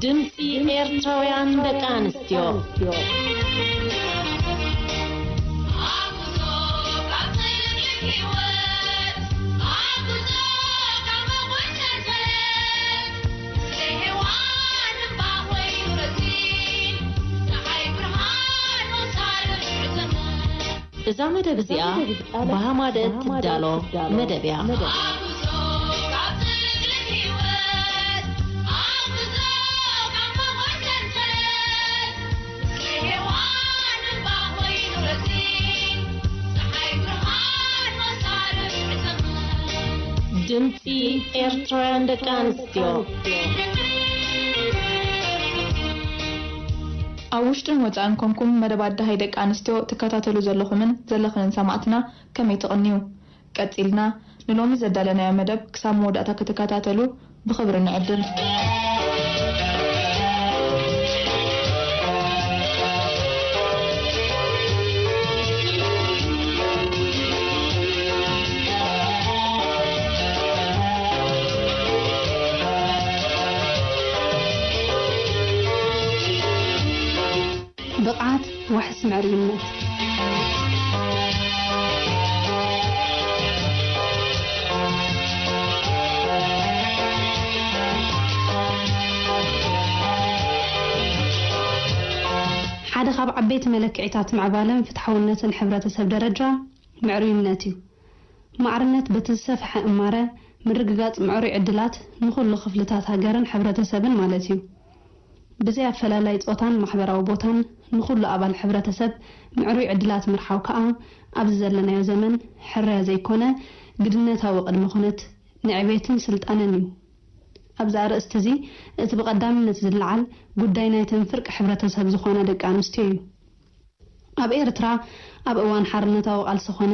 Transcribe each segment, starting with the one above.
ድምፂ ኤርትራውያን ደቂ ኣንስትዮ። እዛ መደብ እዚኣ ብሃማደት ትዳሎ መደብ እያ። ድምፂ ኤርትራውያን ደቂ ኣንስትዮ። ኣብ ውሽጥን ወጻእን ኮንኩም መደባት ደሃይ ደቂ ኣንስትዮ ትከታተሉ ዘለኹምን ዘለኽንን ሰማዕትና ከመይ ትቕንዩ? ቀጺልና ንሎሚ ዘዳለናዮ መደብ ክሳብ መወዳእታ ክትከታተሉ ብኽብሪ ንዕድም። ብቕዓት ዋሕስ ምዕርይነት። ሓደ ካብ ዓበይቲ መለክዒታት ምዕባለን ፍትሓውነትን ሕብረተሰብ ደረጃ ምዕርይነት እዩ። ማዕርነት በቲ ዝሰፍሐ እማረ ምርግጋጽ ምዕሩይ ዕድላት ንኹሉ ክፍልታት ሃገርን ሕብረተሰብን ማለት እዩ። ብዘይ ኣፈላላይ ጾታን ማሕበራዊ ቦታን ንኹሉ ኣባል ሕብረተሰብ ምዕሩይ ዕድላት ምርሓው ከኣ ኣብዚ ዘለናዮ ዘመን ሕርያ ዘይኮነ ግድነታዊ ቅድመ ኩነት ንዕቤትን ስልጣነን እዩ። ኣብዚ ኣርእስቲ እዚ እቲ ብቐዳምነት ዝለዓል ጉዳይ ናይተን ፍርቂ ሕብረተሰብ ዝኾና ደቂ ኣንስትዮ እዩ። ኣብ ኤርትራ ኣብ እዋን ሓርነታዊ ቃልሲ ኾነ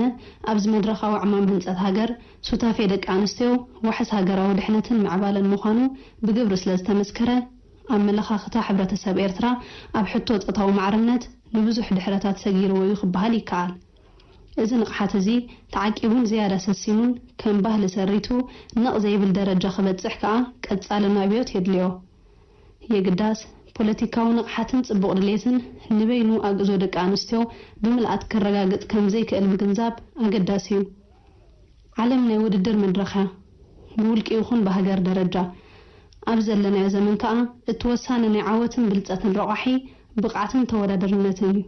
ኣብዚ መድረኻዊ ዕማም ህንጸት ሃገር ሱታፌ ደቂ ኣንስትዮ ዋሕስ ሃገራዊ ድሕነትን ምዕባለን ምዃኑ ብግብሪ ስለ ዝተመስከረ፣ ኣመለኻኽታ ሕብረተሰብ ኤርትራ ኣብ ሕቶ ጾታዊ ማዕርነት ንብዙሕ ድሕረታት ሰጊርዎ እዩ ክበሃል ይከኣል። እዚ ንቕሓት እዚ ተዓቂቡን ዝያዳ ሰሲኑን ከም ባህሊ ሰሪቱ ነቕ ዘይብል ደረጃ ክበጽሕ ከኣ ቀጻሊ ናብዮት የድልዮ። የግዳስ፣ ፖለቲካዊ ንቕሓትን ጽቡቕ ድሌትን ንበይኑ ኣግእዞ ደቂ ኣንስትዮ ብምልኣት ከረጋግጽ ከም ዘይክእል ምግንዛብ ኣገዳሲ እዩ። ዓለም ናይ ውድድር መድረኽ እያ፣ ብውልቂ ይኹን ብሃገር ደረጃ። ኣብ ዘለናዮ ዘመን ከኣ፣ እቲ ወሳኒ ናይ ዓወትን ብልጸትን ረቋሒ ብቕዓትን ተወዳደርነትን እዩ።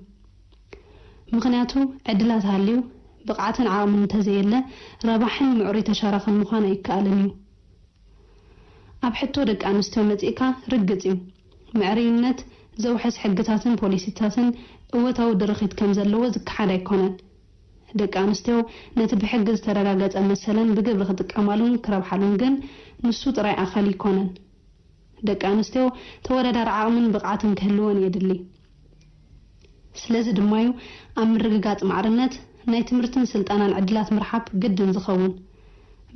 ምኽንያቱ፣ ዕድላት ሃልዩ፣ ብቕዓትን ዓቕምን እንተዘየለ፣ ረባሕን ምዕሩይ ተሻራኽን ምዃን ኣይከኣልን እዩ። ኣብ ሕቶ ደቂ ኣንስትዮ መጺእካ ርግጽ እዩ። ምዕርይነት ዘውሕስ ሕግታትን ፖሊሲታትን እወታዊ ድርኺት ከም ዘለዎ ዝከሓድ ኣይኮነን። ደቂ ኣንስትዮ ነቲ ብሕጊ ዝተረጋገጸ መሰለን ብግብሪ ክጥቀማሉን ክረብሓሉን ግን ንሱ ጥራይ ኣኻሊ ኣይኮነን። ደቂ ኣንስትዮ ተወዳዳሪ ዓቕምን ብቕዓትን ክህልወን የድሊ። ስለዚ ድማ እዩ ኣብ ምርግጋጽ ማዕርነት ናይ ትምህርትን ስልጠናን ዕድላት ምርሓብ ግድን ዝኸውን።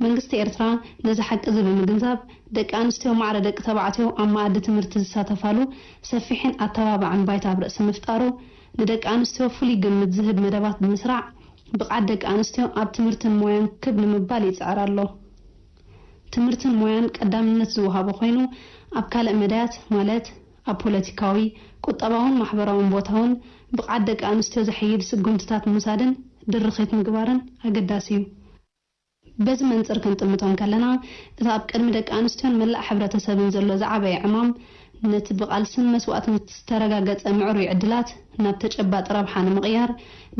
መንግስቲ ኤርትራ ነዚ ሓቂ እዚ ብምግንዛብ፣ ደቂ ኣንስትዮ ማዕረ ደቂ ተባዕትዮ ኣብ መኣዲ ትምህርቲ ዝሳተፋሉ ሰፊሕን ኣተባባዕን ባይታ ኣብ ርእሲ ምፍጣሩ፣ ንደቂ ኣንስትዮ ፍሉይ ግምት ዝህብ መደባት ብምስራዕ፣ ብቕዓት ደቂ ኣንስትዮ ኣብ ትምህርትን ሞያን ክብ ንምባል ይጽዕር ኣሎ። ትምህርትን ሞያን ቀዳምነት ዝወሃቦ ኮይኑ፣ ኣብ ካልእ መዳያት ማለት ኣብ ፖለቲካዊ፣ ቁጠባውን ማሕበራውን ቦታውን ብቕዓት ደቂ ኣንስትዮ ዘሐይል ስጉምትታት ምውሳድን ድርኺት ምግባርን ኣገዳሲ እዩ። በዚ መንጽር ክንጥምቶ እንከለና፣ እቲ ኣብ ቅድሚ ደቂ ኣንስትዮን መላእ ሕብረተሰብን ዘሎ ዝዓበየ ዕማም፣ ነቲ ብቓልስን መስዋእትን ዝተረጋገጸ ምዕሩይ ዕድላት ናብ ተጨባጢ ረብሓ ንምቕያር፣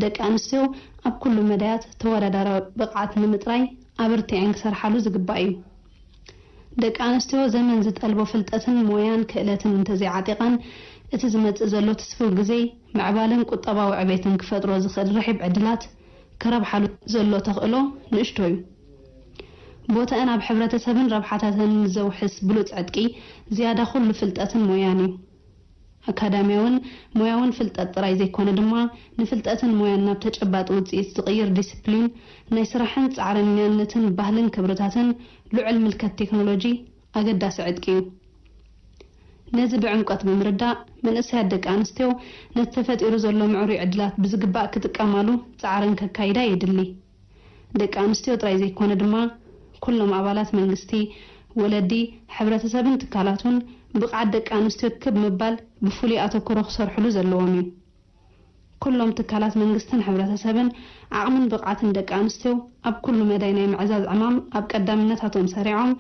ደቂ ኣንስትዮ ኣብ ኩሉ መዳያት ተወዳዳራዊ ብቕዓት ንምጥራይ ኣበርቲዐን ክሰርሓሉ ዝግባእ እዩ። ደቂ ኣንስትዮ ዘመን ዝጠልቦ ፍልጠትን ሞያን ክእለትን እንተዘይዓጢቐን፣ እቲ ዝመጽእ ዘሎ ትስፉው ግዜ ምዕባለን ቁጠባዊ ዕቤትን ክፈጥሮ ዝኽእል ርሒብ ዕድላት ክረብሓሉ ዘሎ ተኽእሎ ንእሽቶ እዩ። ቦተአን ኣብ ሕብረተሰብን ረብሓታተን ንዘውሕስ ብሉጽ ዕጥቂ ዝያዳ ኩሉ ፍልጠትን ሞያን እዩ። ኣካዳሚያውን ሞያውን ፍልጠት ጥራይ ዘይኮነ ድማ፣ ንፍልጠትን ሞያን ናብ ተጨባጢ ውጽኢት ዝቕይር ዲስፕሊን ናይ ስራሕን ጻዕረኛነትን ባህልን ክብርታትን ልዑል ምልከት ቴክኖሎጂ ኣገዳሲ ዕጥቂ እዩ። ነዚ ብዕምቆት ብምርዳእ፣ መንእሰያት ደቂ ኣንስትዮ ነቲ ተፈጢሩ ዘሎ ምዕሩይ ዕድላት ብዝግባእ ክጥቀማሉ ጻዕረን ከካይዳ የድሊ። ደቂ ኣንስትዮ ጥራይ ዘይኮነ ድማ፣ ኩሎም ኣባላት መንግስቲ፣ ወለዲ፣ ሕብረተሰብን ትካላቱን ብቕዓት ደቂ ኣንስትዮ ክብ ምባል ብፍሉይ ኣተኩሮ ክሰርሕሉ ዘለዎም እዩ። ኩሎም ትካላት መንግስትን ሕብረተሰብን ዓቕምን ብቕዓትን ደቂ ኣንስትዮ ኣብ ኩሉ መዳይ ናይ ምዕዛዝ ዕማም ኣብ ቀዳምነታቶም ሰሪዖም፣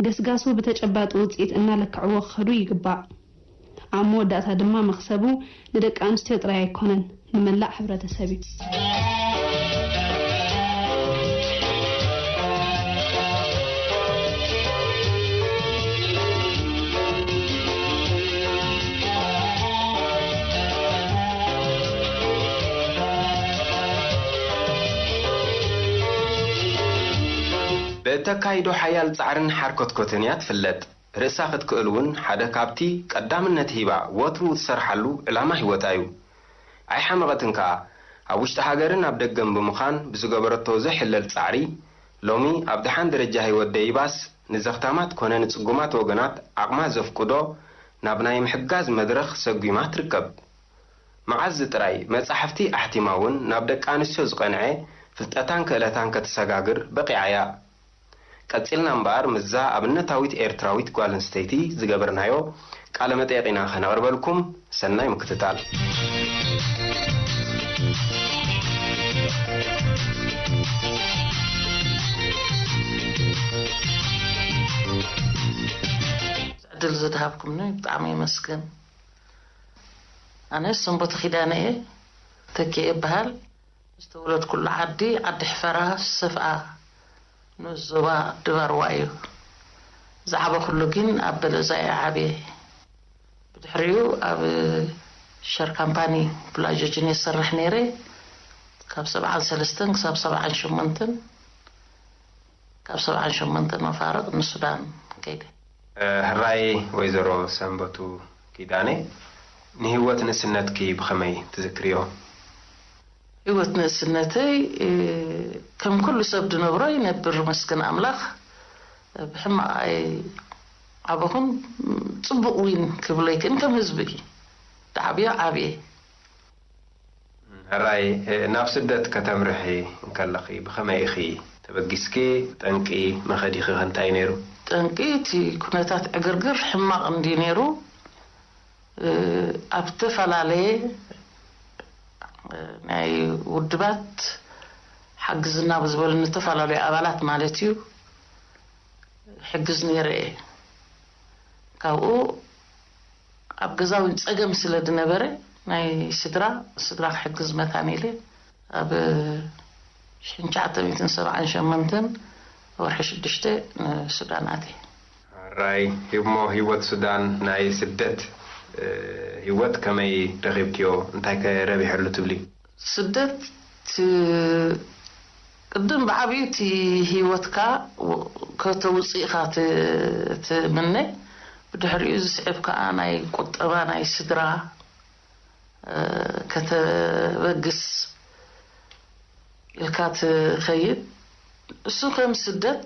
ገስጋሱ ብተጨባጢ ውፅኢት እናለክዕዎ ክኸዱ ይግባእ። ኣብ መወዳእታ ድማ መኽሰቡ ንደቂ ኣንስትዮ ጥራይ ኣይኮነን፣ ንመላእ ሕብረተሰብ እዩ። ብእተካይዶ ሓያል ጻዕርን ሓርኮትኮትን እያ ትፍለጥ። ርእሳ ክትክእል እውን ሓደ ካብቲ ቀዳምነት ሂባ ወትሩ ትሰርሓሉ ዕላማ ህይወታ እዩ። ኣይሓመቐትን ከኣ። ኣብ ውሽጢ ሃገርን ኣብ ደገን ብምዃን ብዝገበረቶ ዘይሕለል ጻዕሪ፣ ሎሚ ኣብ ደሓን ደረጃ ህይወት ደይባስ ንዘኽታማት ኮነ ንጽጉማት ወገናት ዓቕማ ዘፍቅዶ ናብ ናይ ምሕጋዝ መድረኽ ሰጒማ ትርከብ። መዓዝ ጥራይ መጻሕፍቲ ኣሕቲማ እውን ናብ ደቂ ኣንስትዮ ዝቐንዐ ፍልጠታን ክእለታን ከተሰጋግር በቒዓ እያ። ቀጺልና እምበኣር ምስዛ ኣብነታዊት ኤርትራዊት ጓል ኣንስተይቲ ዝገበርናዮ ቃለ መጠየቕ ኢና ከነቕርበልኩም። ሰናይ ምክትታል። ዕድል ዝድሃብኩምኒ ብጣዕሚ የመስግን። ኣነ ሰንበቱ ኪዳነ እየ። ተኪኤ እበሃል። ዝተወለድኩሉ ዓዲ ዓዲ ሕፈራ ሰፍኣ ንኡስ ዞባ ድባርዋ እዩ። ዝዓበኹሉ ግን ኣብ በለዛ እየ ዓብየ። ብድሕሪኡ ኣብ ሸር ካምፓኒ ቡላጆ ጅን እሰርሕ ነይረ ካብ ሰብዓን ሰለስተን ክሳብ ሰብዓን ሸሞንተን። ካብ ሰብዓን ሸሞንተን መፋርቕ ንሱዳን ከይደ። ሕራይ ወይዘሮ ሰንበቱ ኪዳነ፣ ንህይወት ንእስነትኪ ብኸመይ ትዝክርዮ? ህይወት ንእስነተይ ከም ኩሉ ሰብ ድነብሮ ይነብር መስግን ኣምላኽ። ብሕማቕ ኣይዓበኹን። ጽቡቕ ዊን ክብሎ ይክእን ከም ህዝቢ እዩ። ድዓብዮ ዓብየ። ሕራይ ናብ ስደት ከተምርሒ እንከለኺ ብኸመይ ኢኺ ተበጊስኪ? ጠንቂ መኸዲኺ ከ እንታይ ነይሩ? ጠንቂ እቲ ኩነታት ዕግርግር ሕማቕ እንድዩ ነይሩ። ኣብ ዝተፈላለየ ናይ ውድባት ሓግዝና ብዝበሉ ንተፈላለዩ ኣባላት ማለት እዩ ሕግዝ ነይረ እየ። ካብኡ ኣብ ገዛ እውን ጸገም ስለ ዝነበረ ናይ ስድራ ስድራ ክሕግዝ መታን ኢለ ኣብ ሽሕን ትሽዓተ ሚእትን ሰብዓን ሸሞንተን ወርሒ ሽዱሽተ ንሱዳን ኣትየ። ሕራይ እሞ ህይወት ሱዳን ናይ ስደት ህይወት ከመይ ረኺብክዮ? እንታይከ ረቢሕሉ ትብሊ? ስደት ቅድም ብዓብዩ እቲ ህይወትካ ከተውፅእ ኢኻ ትምነ። ብድሕሪኡ ዝስዕብ ከዓ ናይ ቁጠባ ናይ ስድራ ከተበግስ ኢልካ ትኸይድ። እሱ ከም ስደት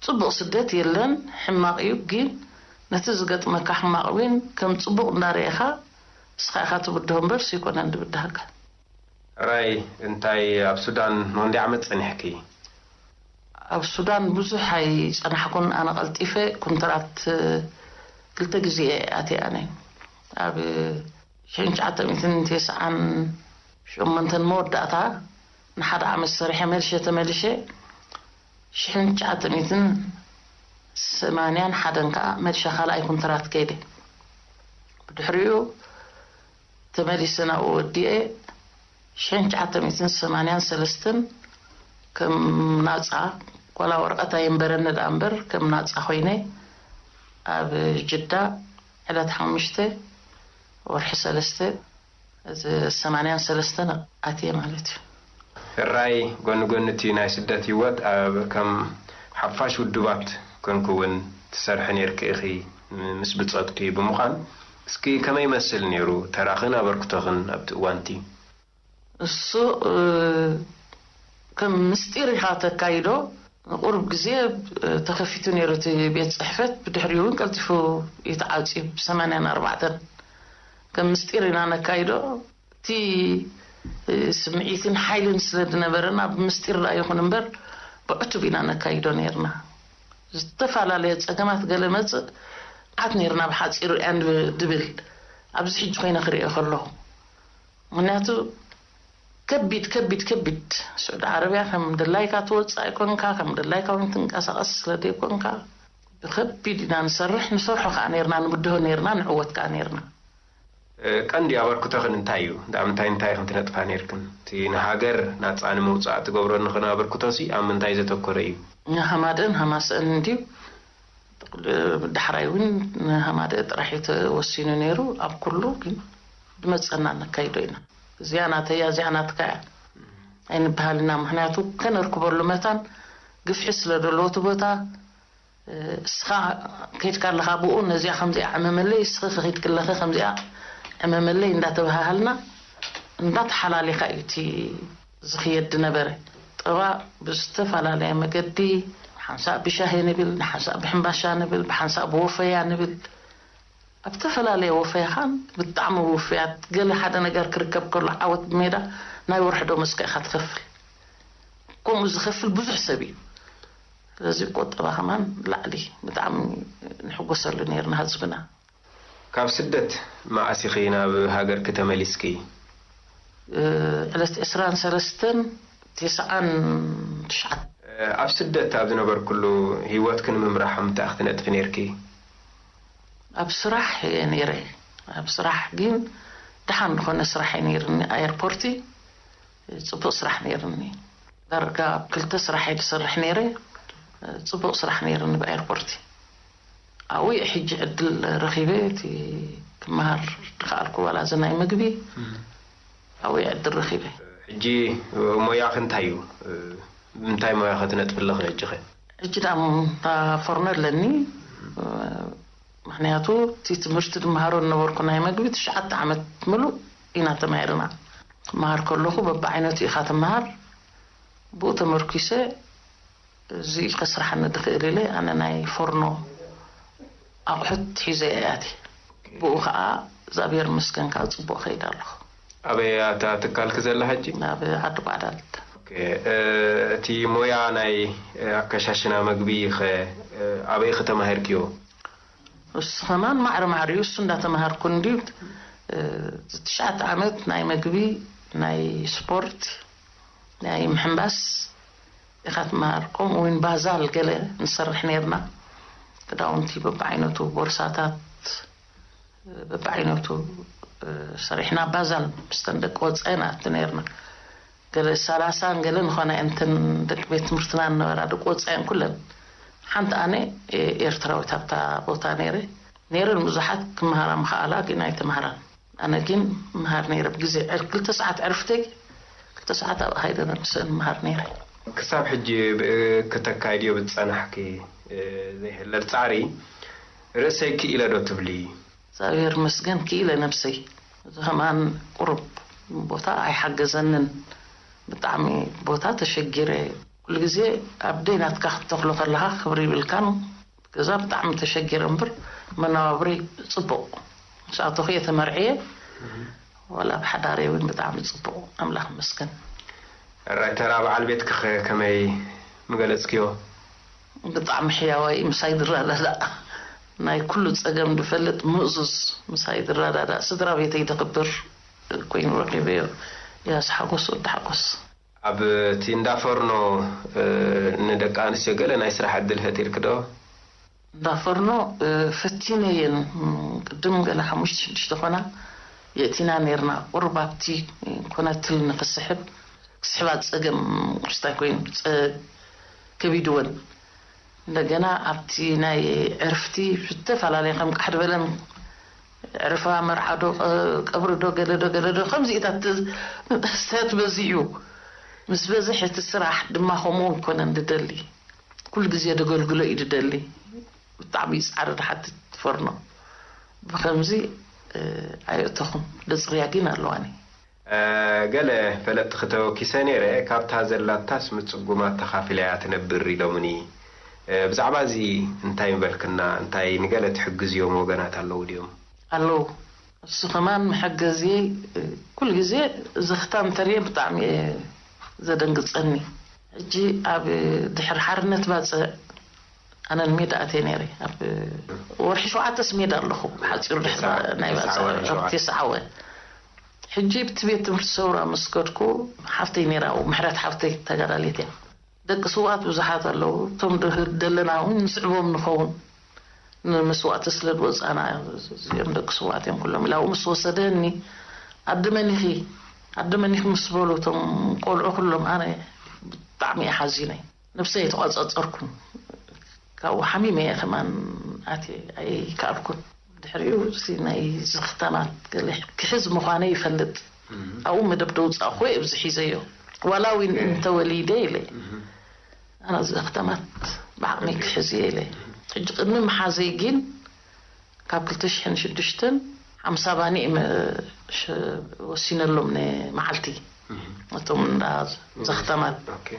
ፅቡቕ ስደት የለን፣ ሕማቕ እዩ። ግን ነቲ ዝገጥመካ ሕማቕ እውን ከም ፅቡቕ እንዳረኤኻ እስኻ ኢኻ ትብድሆ እምበር እሱ ኣይኮነን ዝብድሃካ። ራይ እንታይ ኣብ ሱዳን ንክንደይ ዓመት ጸኒሕኪ? ኣብ ሱዳን ብዙሕ ኣይጸናሕኩን። ኣነ ቀልጢፈ ኩንትራት ክልተ ግዜ እየ ኣትየ። ኣነ ኣብ ሽሕን ትሽዓተ ሚእትን ተስዓን ሸሞንተን መወዳእታ ንሓደ ዓመት ሰሪሐ መልሸ ተመልሸ ሽሕን ትሽዓተ ሚእትን ሰማንያን ሓደን ከኣ መልሸ ካልኣይ ኩንትራት ከይደ። ብድሕሪኡ ተመሊሰ ናብኡ ወዲኤ ሽሕን ትሽዓተ ሚእትን ሰማንያን ሰለስተን ከም ናጻ፣ ዋላ ወረቐት ኣየንበረኒ ደኣ እምበር፣ ከም ናጻ ኮይነ ኣብ ጅዳ ዕለት ሓሙሽተ ወርሒ ሰለስተ፣ እዚ ሰማንያን ሰለስተን ኣትየ ማለት እዩ። ሕራይ ጎኒ ጎኒ እቲ ናይ ስደት ህይወት ኣብ ከም ሓፋሽ ውድባት ኮንኪ እውን ትሰርሒ ነይርኪ ኢኺ ምስ ብጾትኪ ብምዃን እስኪ ከመይ ይመስል ነይሩ ተራኽን ኣበርክቶኽን ኣብቲ እዋንቲ? እሱ ከም ምስጢር ኢኻ ተካይዶ። ንቁሩብ ግዜ ተኸፊቱ ነይሩ እቲ ቤት ጽሕፈት፣ ብድሕሪኡ እውን ቀልጢፉ እዩ ተዓጽዩ። ብሰማንያን ኣርባዕተን ከም ምስጢር ኢና ነካይዶ። እቲ ስምዒትን ሓይልን ስለ ዝነበረና ብምስጢር ደኣ ይኹን እምበር ብዕቱብ ኢና ነካይዶ ነይርና። ዝተፈላለየ ጸገማት ገለ መጽእ ዓት ነርና ብሓፂሩ እያ ድብል ኣብዚ ሕጂ ኮይነ ክሪኦ ከለኹ። ምክንያቱ ከቢድ ከቢድ ከቢድ፣ ስዑዲ ዓረብያ ከም ድላይካ ትወፅእ ኣይኮንካ፣ ከም ድላይካ እውን ትንቀሳቐስ ስለ ዘይኮንካ ብከቢድ ኢና ንሰርሕ። ንሰርሖ ከዓ ነርና፣ ንብድሆ ነርና፣ ንዕወት ከዓ ነርና። ቀንዲ ኣበርክቶኽን እንታይ እዩ? ዳኣ ምንታይ እንታይ ኢኽን ትነጥፋ ነርክን? እቲ ንሃገር ናጻ ንምውጻእ ትገብሮ ንኽን ኣበርክቶሲ ኣብ ምንታይ ዘተኮረ እዩ? ንሃማደእን ሃማሰእን እንድዩ። ዳሕራይ እውን ንሃማደእ ጥራሕ እዩ ተወሲኑ ነይሩ። ኣብ ኩሉ ግን ብመጸና ነካይዶ ኢና። እዚኣ ናተያ እዚኣ ናትካ እያ ኣይንበሃል ኢና። ምክንያቱ ከነርክበሉ መታን ግፍሒ ስለ ዘለዎ እቲ ቦታ እስኻ ከይድካ ኣለኻ ብኡ ነዚኣ ከምዚኣ ዕመመለይ፣ እስኺ ከይድኪ ኣለኺ ከምዚኣ ዕመመለይ እንዳተባሃሃልና እንዳተሓላሊኻ እዩ እቲ ዝኽየድ ዝነበረ። ጠባ ብዝተፈላለየ መገዲ ሓንሳእ ብሻሂ ንብል፣ ሓንሳእ ብሕምባሻ ንብል፣ ብሓንሳእ ብወፈያ ንብል። ኣብ ዝተፈላለየ ወፈያኻን ብጣዕሚ ውፍያት ገለ ሓደ ነገር ክርከብ ከሎ ዓወት ብሜዳ ናይ ወርሒ ደሞዝካ ኢኻ ትኸፍል። ከምኡ ዝኸፍል ብዙሕ ሰብ እዩ። ስለዚ ቁጠባ ከማን ላዕሊ ብጣዕሚ ንሕጎሰሉ ነይርና ህዝብና። ካብ ስደት መኣስ ኢኺ ናብ ሃገርኪ ተመሊስኪ? ዕለት ዕስራን ሰለስተን ተስዓን ትሽዓን። ኣብ ስደት ኣብ ዝነበርክሉ ህይወትኪ ንምምራሕ እንታይ ክትነጥፊ ነይርኪ? ኣብ ስራሕ እየ ነይረ። ኣብ ስራሕ ግን ደሓን ዝኾነ ስራሕ እየ ነይርኒ። ኣየርፖርቲ ጽቡቕ ስራሕ ነይርኒ። ዳርጋ ኣብ ክልተ ስራሕ እየ ዝሰርሕ ነይረ። ጽቡቕ ስራሕ ነይርኒ ብኣየርፖርቲ። ኣብኡ እየ ሕጂ ዕድል ረኺበ እቲ ክመሃር ዝኸኣልኩ ዋላ እዚ ናይ ምግቢ ኣብኡ እየ ዕድል ረኺበ። ሕጂ ሞያኺ እንታይ እዩ? ብምንታይ ሞያ ከ ትነጥፊ ኣለኺ ሕጂ ኸ? ሕጂ ደኣ ፎርኖ ኣለኒ። ምኽንያቱ እቲ ትምህርቲ ዝመሃሮ ዝነበርኩ ናይ መግቢ ትሽዓተ ዓመት ምሉእ ኢና ተማሂርና። ክመሃር ከለኹ በብዓይነቱ ኢኻ ትመሃር። ብኡ ተመርኲሰ እዚ ከስርሓኒ ዝኽእል ኢለ ኣነ ናይ ፎርኖ ኣቑሑት ሒዘ እየ ኣትየ። ብኡ ኸዓ እግዚኣብሔር ይመስገን ከዓ ፅቡቕ ከይድ ኣለኹ። ኣበይ እያ እታ ትካልኪ ዘላ ሕጂ? ኣብ ዓዲ ቋዳልት። እቲ ሞያ ናይ ኣከሻሽና መግቢ ኸ ኣበይ ኸ ተማሂርክዮ? እሱ ኸማን ማዕረ ማዕሪኡ እሱ እንዳተማሃርኩ እንድዩ። ትሽዓተ ዓመት ናይ መግቢ፣ ናይ ስፖርት፣ ናይ ምሕንባስ ኢኻ ትመሃር። ከምኡ እውን ባዛል ገለ ንሰርሕ ነርና። ክዳውንቲ በብዓይነቱ፣ ቦርሳታት በብዓይነቱ ሰሪሕና ባዛል ምስተን ደቂ ወፃኢ ንኣቱ ነርና። ገለ ሰላሳን ገለ ንኾና እየን እተን ደቂ ቤት ትምህርትና ዝነበራ ደቂ ወፃኢን ኩለን። ሓንቲ ኣነ ኤርትራዊት ኣብታ ቦታ ነይረ። ነይረን ብዙሓት ክመሃራ ምኸኣላ ግን ኣይተማህራን። ኣነ ግን ምሃር ነይረ ብግዜ ዕር ክልተ ሰዓት ዕርፍተይ ክልተ ሰዓት ኣብኣ ሃይደረ ምስአን ምሃር ነይረ። ክሳብ ሕጂ ክተካይድዮ ብዝፀናሕኪ ዘይሕለል ፃዕሪ ርእሰይ ክኢለ ዶ ትብሊ? እግዚኣብሔር ይመስገን ክኢለ ነብሰይ። እዚ ከማን ቁሩብ ቦታ ኣይሓገዘንን። ብጣዕሚ ቦታ ተሸጊረ። ኩሉ ግዜ ኣብ ደይ ናትካ ክትተኽሎ ከለኻ ክብሪ ይብልካን። ገዛ ብጣዕሚ ተሸጊረ እምበር መነባብሮይ ጽቡቕ። ምስ ኣተኹ እየ ተመርዕየ። ዋላ ኣብ ሓዳረይ እውን ብጣዕሚ ጽቡቕ ኣምላኽ ይመስገን። ሕራይ ተራ በዓል ቤትኪ ከ ከመይ ምገለጽክዮ? ብጣዕሚ ሕያዋይ ምሳይ ዝረዳዳእ ናይ ኩሉ ጸገም ዝፈልጥ ምእዙዝ ምሳይ ዝረዳዳእ ስድራ ቤተይ ዘኽብር ኮይኑ ረኺበዮ። ያስ ሓጎስ ወዲ ሓጎስ። ኣብ እቲ እንዳ ፈርኖ ንደቂ ኣንስትዮ ገለ ናይ ስራሕ ዕድል ፈጢርኪ ዶ? እንዳ ፈርኖ ፈቲነየን ቅድም ገለ ሓሙሽተ ሽዱሽተ ኮና የእቲና ነርና ቁሩብ ኣብቲ ኮነትል ንኽስሕብ ክስሕባ ጸገም ክስታይ ኮይኑ ከቢድወን እንደገና ኣብቲ ናይ ዕርፍቲ ዝተፈላለየ ከም ቃሕ ዝበለን ዕርፋ መርዓ ዶ ቀብሪ ዶ ገለ ዶ ገለ ዶ ከምዚኢታት መስተያት በዚሑ ምስ በዝሕ እቲ ስራሕ ድማ ከምኡ ኣይኮነን ዝደሊ ኩሉ ግዜ ደገልግሎ እዩ ዝደሊ ብጣዕሚ እዩ ፃዕሪ ዝሓትት ፈርኖ ብከምዚ ኣየእተኹን ደፅርያ ግን ኣለዋኒ ገለ ፈለጥኺ ተወኪሰ ነይረ፣ ካብታ ዘላታስ ምጽጉማት ተኻፊላ እያ ትነብር ኢሎምኒ። ብዛዕባ እዚ እንታይ ምበልክና? እንታይ ንገለ ትሕግዝዮም ወገናት ኣለዉ ድዮም? ኣለዉ። እሱ ከማን መሐገዚ ኩሉ ግዜ ዝኽታ እንተርየ ብጣዕሚ እየ ዘደንግጸኒ። ሕጂ ኣብ ድሕሪ ሓርነት ባጽዕ ኣነ ንሜዳ ኣትየ ነይረ። ኣብ ወርሒ ሸውዓተስ ሜዳ ኣለኹ። ሓፂሩ ድሕሪ ናይ ባፅዕ ወርሒ ሸውዓተ። ተስዓወ። ሕጂ ብቲ ቤት ትምህርቲ ሰውራ ምስ ከድኩ፣ ሓፍተይ ነይራ፣ ምሕረት ሓፍተይ ተጋዳሊት እያ። ደቂ ስውኣት ብዙሓት ኣለዉ። እቶም ደ-፣ ደለና እውን ንስዕቦም ንኸውን። ንመስዋእቲ ስለ ዝወፃና፣ እዚኦም ደቂ ስውኣት እዮም ኩሎም ኢላ ምስ ወሰደኒ፣ ኣደ መኒኺ፣ ኣደ መኒኺ ምስ በሉ እቶም ቆልዑ ኩሎም፣ ኣነ ብጣዕሚ እየ ሓዚነ። ነብሰይ ኣይተቋጻጸርኩን። ካብኡ ሓሚመ እየ ከማን ኣትየ ኣይከኣልኩን። ድሕሪኡ እቲ ናይ ዘኽተማት ገለ ክሕዝ ምዃነ ይፈልጥ። ኣብኡ መደብ ደውጻእኹ እየ ኣብዚ ሒዘዮ። ዋላ እውን እንተወሊደ ኢለ። ኣነ ዘኽተማት ብዓቕሚ ክሕዝ እየ ኢለ። ሕጂ ቅድሚ ምሓዘይ ግን ካብ ክልተ ሽሕን ሽዱሽተን ሓምሳ ባኒ እየ መ-፣ ሸ-፣ ወሲነሎም ንመዓልቲ። እቶም እንዳ ዘኽተማት ኦኬ።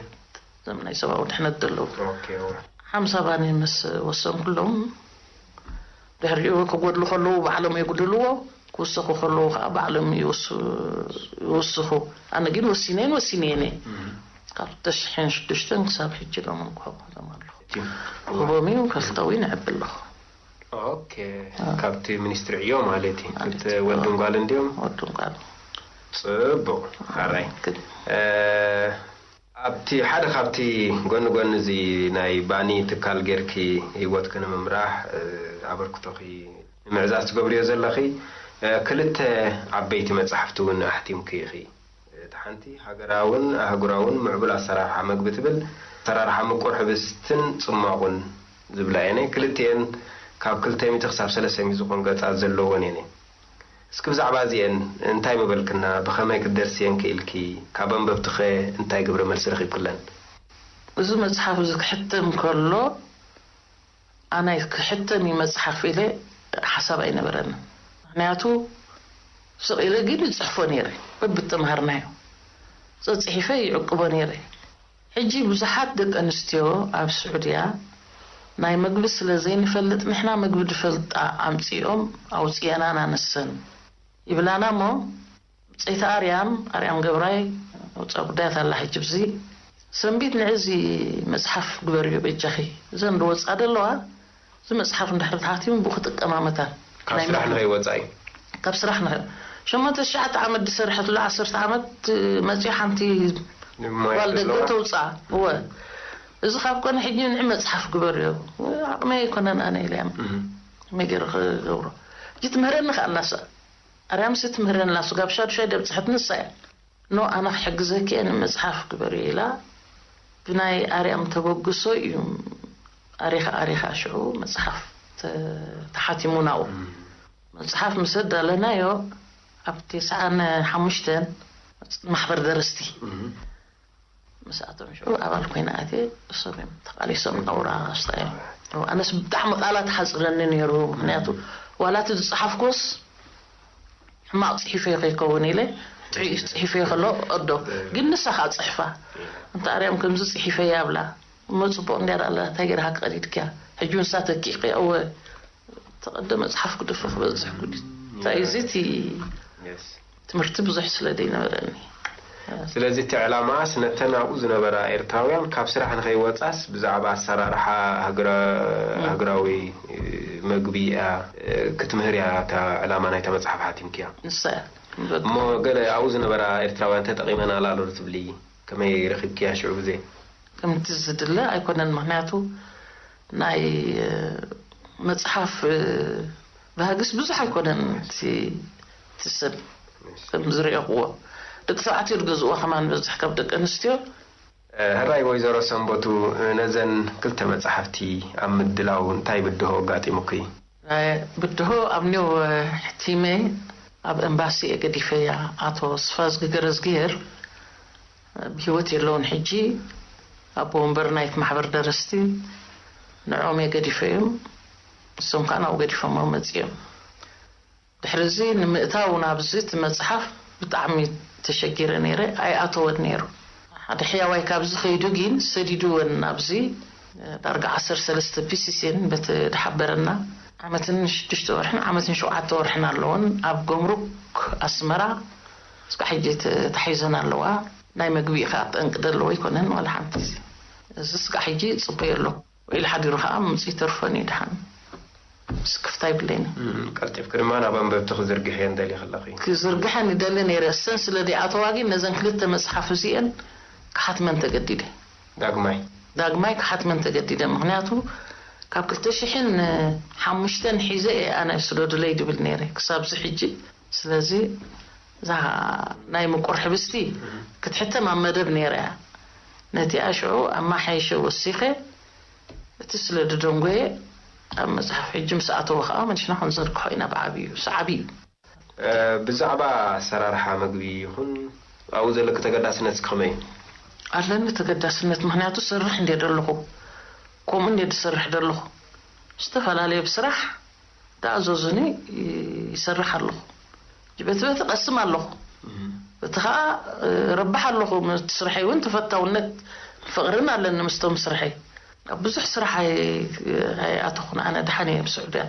እዞም ናይ ሰብኣዊ ድሕነት ዘለዉ። ኦኬ፣ እወ። ሓምሳ ባኒ ምስ ወሰንኩሎም፣ ድሕሪኡ ክጎድሉ ከለዉ ባዕሎም የጉድልዎ፣ ክውሰኹ ከለዉ ከዓ ባዕሎም ይውስ-፣ ይውስኹ። ኣነ ግን ወሲነን ወሲነን እየ። ካብ ክልተ ሽሕን ሽዱሽተን ክሳብ ሕጂ ሎሞን ክህቦም ኣለኹ። ክህቦም እዩ፣ ከልተዊ ንዕብ ኣለኹ። ኦኬ፣ አ። ካብቲ ሚኒስትሪ ዕዮ ማለት እዩ። ማለት ክልተ እዩ። ወድን ጓልን ድዮም? ወድን ጓልን። ጽቡቕ፣ ሓራይ። ግን እ፣ ኣብቲ ሓደ ካብቲ ጎኒ ጎኒ እዚ ናይ ባኒ ትካል ጌርኪ ህይወትኪ ንምምራሕ፣ እ፣ ኣበርክቶኺ ንምዕዛዝ ትገብርዮ ዘለኺ፣ እ፣ ክልተ ዓበይቲ መጻሕፍቲ እውን ኣሕቲምኪ ኢኺ። እቲ ሓንቲ ሃገራውን ኣህጉራውን ምዕቡል ኣሰራርሓ መግቢ ትብል፣ ኣሰራርሓ ምቁር ሕብስትን ጽሟቑን ዝብላ እየን። ክልቲኤን ካብ ክልተ ሚእቲ ክሳብ ሰለስተ ሚእቲ ዝኾኑ ገጻት ዘለወን እየን። እስኪ ብዛዕባ እዚኤን እንታይ ምበልክና? ብኸመይ ክትደርስየን ክኢልኪ? ካብ ኣንበብትኸ እንታይ ግብረ መልሲ ረኺብክለን? እዚ መጽሓፍ እዚ ክሕተም ከሎ፣ ኣነ ክሕተም እዩ መጽሓፍ ኢለ ሓሳብ ኣይነበረንን። ምኽንያቱ፣ ስቕ ኢለ ግን ይጽሕፎ ነይረ፣ በብተምሃርናዮ። ጸጽሒፈ ይዕቅቦ ነይረ። ሕጂ ብዙሓት ደቂ ኣንስትዮ ኣብ ስዑድያ፣ ናይ መግቢ ስለ ዘይንፈልጥ፣ ንሕና መግቢ ንፈልጣ ኣምጺኦም ኣውጺኤናና ንሰን ይብላና እሞ፣ ብጸይቲ ኣርያም፣ ኣርያም ገብራይ፣ ውጻእ ጉዳያት ኣላ ሕጂ ብዚ። ሰንቢት ንዕዚ መጽሓፍ ግበርዮ በጃኺ። እዘን ዝወጻ ዘለዋ፣ እዚ መጽሓፍ እንድሕር ተሓቲሙ ብኡ ክጥቀማ መታን። ካብ ናይ ስራሕ መጽሓፍ ንኸይወጻ እዩ። ካብ ስራሕ ንኸ-፣ ሸሞንተ ትሽዓተ ዓመት ዝሰርሐትሉ፣ ዓሰርተ ዓመት መጺኡ ሓንቲ ንማይ ጓል ደገ ዘለዋ። ተውጻ። እወ። እዚ ካብ ኮነ ሕጂ ንዕ መጽሓፍ ግበርዮ። ዓቕመይ ኣይኮነን ኣነ ኢለ እያ። እህ። ከመይ ገይረ ክገብሮ? ሕጂ ትምህረኒ ከኣ እናሳ። ኣርያምሲ ትምህረና፣ ስጋብ ሻዱሻይ ደብጽሐት ንሳ እያ። ኖ፣ ኣነ ክሕግዘኪ እየ፣ ንመጽሓፍ ግበሪ ኢላ፣ ብናይ ኣርያም ተበግሶ እዩ ኣሪኻ ኣሪኻ ሽዑ መጽሓፍ ተ-፣ ተሓቲሙ ናብኡ። እም። መጽሓፍ ምስ ኣዳለናዮ፣ ኣብ ተስዓን ሓሙሽተን ማሕበር ደረስቲ እም። ምስኣቶም ሽዑ ኣባል ኮይነ ኣትየ፣ እሶም እዮም ተቓሊሶም ናብራ ስታዮም። ኣነስ ብጣዕሚ ቃላት ሓጽረኒ ነይሩ፣ ምኽንያቱ ዋላ እቲ ዝጸሓፍኩስ ሕማቕ ጽሒፈዮ ከይከውን ኢለ፣ ጥዑይ ጽሒፈዮ ከሎ፣ ኦዶ፣ ግን ንሳ ኸኣ ጽሕፋ። እንተ ኣርያም ከምዚ ጽሒፈያ ኣብላ፣ እሞ ጽቡቕ እንድያ ደኣ ኣላ፣ እንታይ ገይርካ ቀዲድክያ? ሕጂ ንሳ ተኪእክያ፣ እወ፣ ተቐደ መጽሓፍ ክደፊ ክበጽሕ ጉድ እዩ። እንታይ እዩ እዚ እቲ የስ። ትምህርቲ ብዙሕ ስለ ዘይነበረኒ። ስለዚ እቲ ዕላማስ ነተን ኣብኡ ዝነበራ ኤርትራውያን ካብ ስራሕ ንኸይወጻስ ብዛዕባ ኣሰራርሓ ሃገራ-፣ እም። ሃገራዊ፣ እ፣ መግቢ እያ፣ እ፣ ክትምህር እያ እታ ዕላማ ናይታ መጽሓፍ ሓቲምክያ። ንሳ እያ። እሞ ገለ ኣብኡ ዝነበራ ኤርትራውያን ተጠቒመናላ ዶ ትብሊ? ከመይ ረኺብክያ ሽዑ ግዜ? ከምቲ ዝድለ ኣይኮነን፣ ምኽንያቱ ናይ፣ እ፣ መጽሓፍ፣ እ፣ ባህግስ ብዙሕ ኣይኮነን እቲ፣ እቲ ሰብ ከም ዝረኣኹዎ። ደቂ ተባዕትዮ ዝገዝእዎ ከማን በዝሕ ካብ ደቂ ኣንስትዮ። እ፣ ሕራይ ወይዘሮ ሰንበቱ፣ እ፣ ነዘን ክልተ መጻሕፍቲ ኣብ ምድላው እንታይ ብድሆ ኣጋጢሙኪ? እ፣ ብድሆ ኣብ ኒው፣ እ፣ ሕቲመ ኣብ ኤምባሲ እየ ገዲፈያ። ኣቶ ስፋዝጊ ገረዝግሄር ብህይወት የለውን ሕጂ። ኣቦ ወንበር ናይቲ ማሕበር ደረስቲ ንዕኦም እየ ገዲፈዮም። ንሶም ከኣ ናብኡ ገዲፎሞ መጺኦም። ድሕሪ እዚ ንምእታው ናብዚ እቲ መጽሓፍ ብጣዕሚ ተሸጊረ ነይረ። ኣይኣተወን ነይሩ። ሓደ ሕያዋይ ካብዚ ከይዱ ግን ሰዲድወን ናብዚ። ዳርጋ ዓሰርተ ሰለስተ ፒስስ እየን በቲ ድሓበረና። ዓመትን ሽዱሽተ ወርሕን ዓመትን ሸውዓተ ወርሕን ኣለወን። ኣብ ጎምሩክ ኣስመራ እስካዕ ሕጂ ተ-፣ ተታሒዘን ኣለዋ። ናይ መግቢ ኢኻ ጠንቂ ዘለዎ ኣይኮነን ዋላ ሓንቲ። እዚ እስካዕ ሕጂ ይጽበዮ ኣሎ። ኢሉ ሓዲሩ ከዓ ምምፅኡ ይተርፎን እዩ። ደሓን ስክፍታ ይብለይን። እም፣ ቀልጢፍኪ ድማ ናብ ኣንበብቲ ክዝርግሕየን ደሊኺ ኣለኺ። ክዝርግሐን ይደሊ ነይረ። እሰን ስለ ዘይኣተዋ ግን ነዘን ክልተ መፅሓፍ እዚአን ክሓትመን ተገዲደ። ዳግማይ? ዳግማይ ክሓትመን ተገዲደ። ምኽንያቱ ካብ ክልተ ሽሕን ሓሙሽተን ሒዘ እየ ኣነ ስደዱለይ ድብል ነይረ ክሳብ እዚ ሕጂ። ስለዚ እዛ ናይ ምቁር ሕብስቲ ክትሕተም ኣብ መደብ ነይራ እያ። ነቲኣ ሽዑ ኣማሓይሸ ወሲኸ እቲ ስለ ድደንጎየ ኣብ መጽሓፍ ሕጂ ምስ ኣተወ ከኣ መሊስና ክንዘርግሖ ኢና ብዓብዩ። ሰዓቢ እዩ። እ፣ ብዛዕባ ኣሰራርሓ መግቢ ይኹን ኣብኡ ዘለኪ ተገዳስነት እስኪ ከመይ እዩ? ኣለኒ ተገዳስነት፣ ምኽንያቱ ሰርሕ እንድየ ደለኹ፣ ከምኡ እንድየ ዝሰርሕ ደለኹ። ዝተፈላለየ ብስራሕ ተኣዘዙኒ ይሰርሕ ኣለኹ። በቲ በቲ ቀስም ኣለኹ። እም። በቲ ኸኣ፣ እ፣ ረብሕ ኣለኹ። ምስቲ ስርሐይ እውን ተፈታውነት ፍቕርን ኣለኒ ምስቶም ስርሐይ። ኣብ ብዙሕ ስራሕ ኣይ-፣ ኣይኣተኹን። ኣነ ደሓን እየ ኣብ ስዑድያ።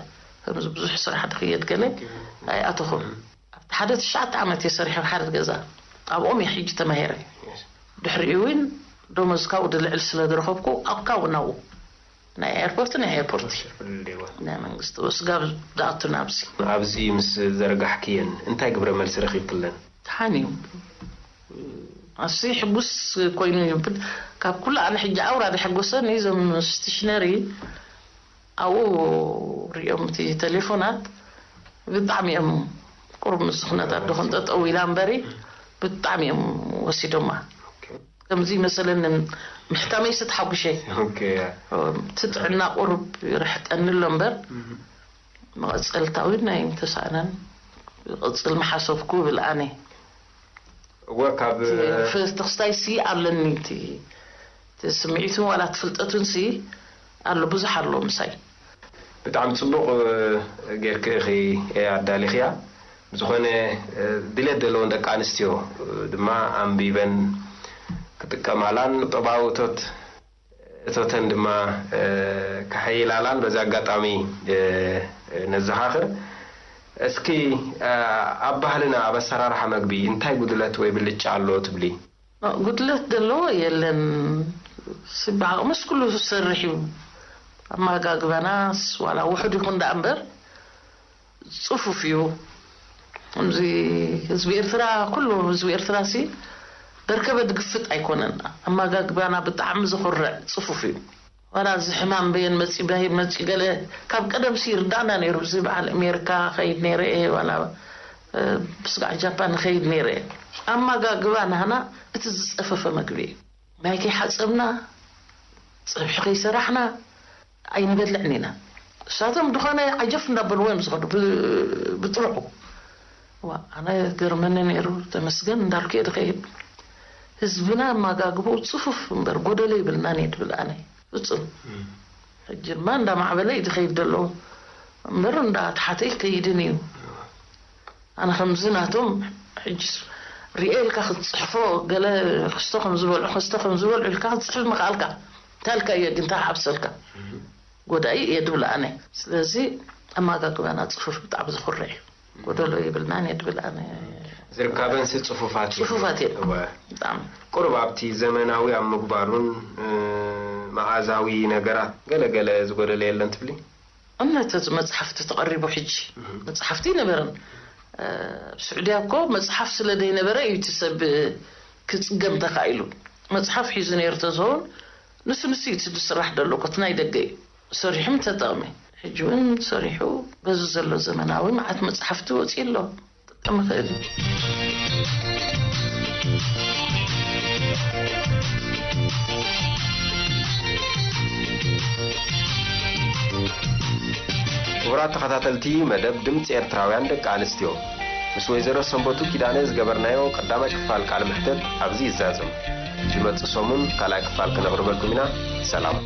ከምዚ ብዙሕ ስራሕ ድኽየድ ገለ ኣይኣተኹን። እም። ኣብቲ ሓደ ትሽዓተ ዓመት እየ ሰሪሐ ኣብ ሓደ ገዛ። ኣብኦም እየ ሕጂ ተማሂረ። የስ። ድሕሪኡ እውን ደሞዝ ካብኡ ድልዕል ስለ ዝረኸብኩ ኣብካ እውን ኣብኡ። ናይ ኤርፖርት፣ ናይ ኤርፖርት። ፍልልይ እዋ። ናይ መንግስቲ ወስጋብ ዝኣቱ ናብዚ። ኣብዚ ምስ ዘርጋሕክየን እንታይ ግብረ መልሲ ረኺብክለን? ደሓን እዩ። ኣስይ ሕጉስ ኮይኑ እዩ። ብድ-፣ ካብ ኩሉ ኣነ ሕጂ ኣውራ ዘሐጎሰኒ እዞም ስቴሽነሪ ኣብኡ ሪኦም እቲ ቴሌፎናት ብጣዕሚ እዮም ቁሩብ ምስ ኩነታት ዶ ክንጠጠው ኢላ እምበሪ ብጣዕሚ እዮም ወሲዶማ። ኦኬ። ከምዚ መሰለኒ ምሕታመይሲ ተሓጉሸ። ኦኬ፣ ያ። እቲ ጥዕና ቁሩብ ይርሕቀኒ ኣሎ እምበር እም። መቐጸልታዊ ናይ ምተሳእነን ይቕጽል ምሓሰብኩ ይብል ኣነ። እወ፣ ካብ እቲ ፍትኽስታይሲ ኣለኒ፣ እቲ፣ እቲ ስምዒቱን ዋላ እቲ ፍልጠቱንሲ ኣሎ፣ ብዙሕ ኣሎ ምሳይ። ብጣዕሚ ጽቡቕ ጌርኪ ኢኺ ኣዳሊኽያ። ብዝኾነ፣ ድሌት ዘለወን ደቂ ኣንስትዮ ድማ ኣንቢበን ክጥቀማላን ቁጠባዊ እቶት፣ እቶተን ድማ፣ እ፣ ከሐይላላን በዚ ኣጋጣሚ፣ እ፣ ነዘኻኽር። እስኪ፣ እ፣ ኣብ ባህልና፣ ኣብ ኣሰራርሓ መግቢ እንታይ ጉድለት ወይ ብልጫ ኣሎ ትብሊ? ጉድለት ዘለዎ የለን። ሲ ብዓቕምስ ኩሉ ዝሰርሕ እዩ። ኣመጋግባናስ ዋላ ውሑድ ይኹን ደኣ እምበር፣ ጽፉፍ እዩ። ከምዚ ህዝቢ ኤርትራ፣ ኩሉ ህዝቢ ኤርትራ ሲ ደርከበ ድግፍጥ ኣይኮነን። ኣመጋግባና ብጣዕሚ ዘኹርዕ ጽፉፍ እዩ። ዋላ እዚ ሕማም በየን መጺ፣ በየን መጺ ገለ ካብ ቀደም ሲ ይርዳእና ነይሩ። እዚ በዓል ኣሜሪካ ኸይድ ነይረ እየ፣ ዋላ፣ እ፣ ብስጋዕ ጃፓን ኸይድ ነይረ እየ። ኣመጋግባ ናህና እቲ ዝጸፈፈ መግቢ እዩ። ማይ ከይሓጸብና፣ ጸብሒ ከይሰራሕና ኣይንበልዕን ኢና። እሳቶም ድኾነ ዓጀፍ እንዳበልዎ እዮም ዝኸዱ ብ-፣ ብጥርዑ። ዋ፣ ኣነ ገርመኒ ነይሩ፣ ተመስገን እንዳልኩ እየ ዝኸይድ። ህዝብና ኣመጋግብኡ ጽፉፍ እምበር ጎደሎ ይብልናን እየ ድብል ኣነ። ፍጹም። እም። ሕጂ ድማ እንዳማዕበለ እዩ ዝኸይድ ዘሎ እምበር እንዳተሓተ ይከይድን እዩ። ኣነ ከምዚ ናቶም ሕጂ ርኤ ኢልካ ክትጽሕፎ፣ ገለ ክስቶ ከም ዝበልዑ፣ ክስቶ ከም ዝበልዑ ኢልካ ክትጽሕፍ ምኽኣልካ። እንታይ ኢልካ እየ ግን እንታይ ሓብሰልካ? እም። ጎዳኢ እየ ድብል ኣነ። ስለዚ ኣመጋግባና ጽፉፍ ብጣዕሚ ዘኹርዕ እዩ። ጎደሎ ይብልናን እየ ድብል ኣነ። ዝርካበንሲ ጽፉፋት እዩ። ጽፉፋት እየን። እወ። ብጣዕሚ። ቁሩብ ኣብቲ ዘመናዊ ኣብ ምግባሩን፣ እ፣ መኣዛዊ ነገራት ገለ ገለ ዝጎደለ የለን ትብሊ? እምነት እዚ መጽሓፍቲ ተቐሪቡ ሕጂ። እህ። መጽሓፍቲ ኣይነበረን። እ፣ ኣብ ስዑድያ እኮ መጽሓፍ ስለ ዘይነበረ እዩ እቲ ሰብ ክጽገም ተኻኢሉ። መጽሓፍ ሒዙ ነይሩ ተዝኸውን ንሱ ንሱ እዩ እቲ ዝስራሕ ዘሎ እኮ፣ እቲ ናይ ደገ እዩ። ሰሪሑ ምተጠቕመ። ሕጂ እውን ሰሪሑ በዚ ዘሎ ዘመናዊ መዓት መጽሓፍቲ ወጺኡ ኣሎ። ክጥቀም ይኽእል እዩ። ክቡራት ተኸታተልቲ መደብ ድምፂ ኤርትራውያን ደቂ ኣንስትዮ፣ ምስ ወይዘሮ ሰንበቱ ኪዳነ ዝገበርናዮ ቀዳማይ ክፋል ቃለ መሕተት ኣብዚ ይዛዘም። ዝመጽእ ሰሙን ካልኣይ ክፋል ክነቕርበልኩም ኢና። ሰላም።